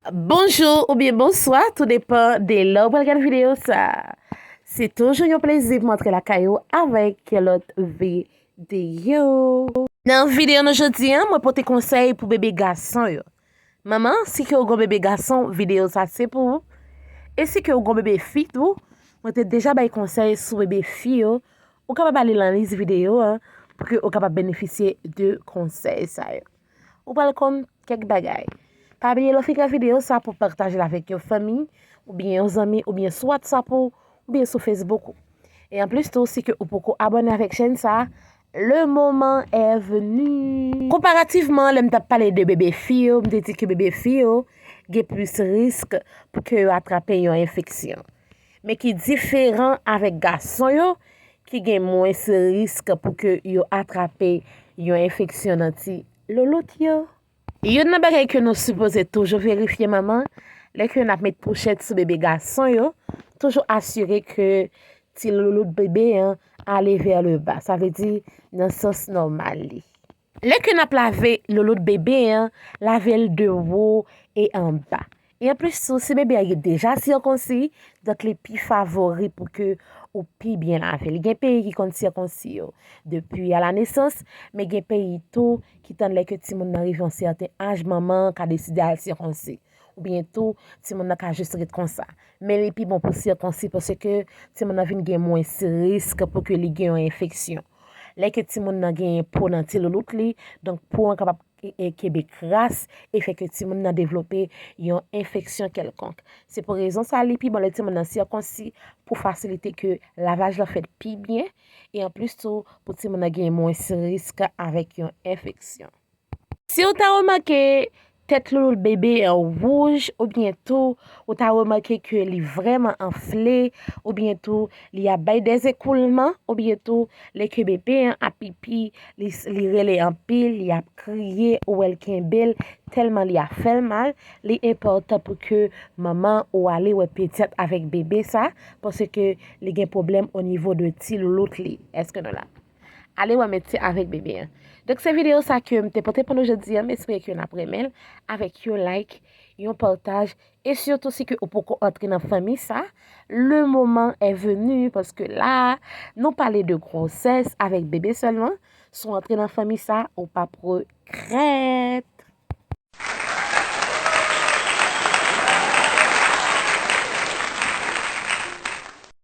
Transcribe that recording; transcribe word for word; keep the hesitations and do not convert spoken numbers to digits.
Bonjou oubyen bonswa, tou depan de lè w pral gade videyo sa. Se toujou yon plezi pou m antre lakay ou avèk yon lòt videyo. Nan videyo nou jodi a, mwen pote konsèy pou bebe gason yo. Manman, si ke w gon bebe gason, videyo sa se pou ou. E si ke w gon bebe fi tou, mwen te deja bay konsèy sou bebe fi yo. Ou kapab ale nan lis videyo a pou ke ou kapab benefisye de konsèy sa yo. Ou pral konn kèk bagay. Pa bliye lè w fin gade videyo sa pou pataje l avèk yon fanmi, oubyen yon zanmi, oubyen sou WhatsApp ou, oubyen sou Facebook ou. E anplis tou, si ke ou poko abòne avèk chèn sa, le moment est venu. Konparativman, lè m t ap pale de bebe fi yo, m te di ke bebe fi yo gen plis risk pou ke yo atrape yon enfeksyon. Men ki diferan avèk gason yo, ki gen mwens risk pou ke yo atrape yon enfeksyon nan ti loulout yo. Youn nan bagay ke nou sipoze toujou verifye manman, lè ke n ap met kouchèt sou bebe gason yo, toujou asire ke ti loulout bebe an ale vè le ba, sa vle di nan sans nòmal li. Lè ke n ap lave loulout bebe an, lave l de wo e anba. E anplis tou, si bebe a deja sikonsi, donk li pi favori pou ke ou pi byen lave l. Gen peyi ki konn sikonsi yo depi a la nesans, men gen peyi tou ki tann lè ke timoun nan rive yon sèten aj, manman an ka deside al sikonsi. Oubyen tou, timoun nan ka jis ret konsa. Men li pi bon pou sikonsi paske timoun nan vin gen mwens risk pou ke li gen yon enfeksyon. Lè ke timoun nan genyen po nan ti loulout li, donk po an kapab e, e, kenbe kras e fè ke timoun nan devlope yon enfeksyon kèlkonk. Se pou rezon sa li pi bon lè timoun nan sikonsi pou fasilite ke lavaj lan fèt pi byen e anplis tou pou timoun nan gen mwens risk avèk yon enfeksyon. Si w ta remake tèt loulout bebe an wouj oubyen tou ou ta remake ke li vrèman anfle oubyen tou li ap bay dèzekoulman oubyen tou lè ke bebe an ap pipi, li, li rele anpil, li ap kriye, ou wè l kenbe l, tèlman li ap fè l mal, li enpòtan pou ke manman ou ale wè pedyat avèk bebe sa, paske li gen pwoblèm o nivo de ti loulout li. Èske nou la? Ale wè medsen avèk bebe an. Donk se videyo sa ke m te pote pou nou jodi a, m espere ke n ap renmen l avèk yon like, yon pataj, e sitou si ke ou poko antre nan fanmi sa, le moment est venu, paske la, nou pale de gwosès avèk bebe sèlman, si w antre nan fanmi sa, ou p ap regrèt.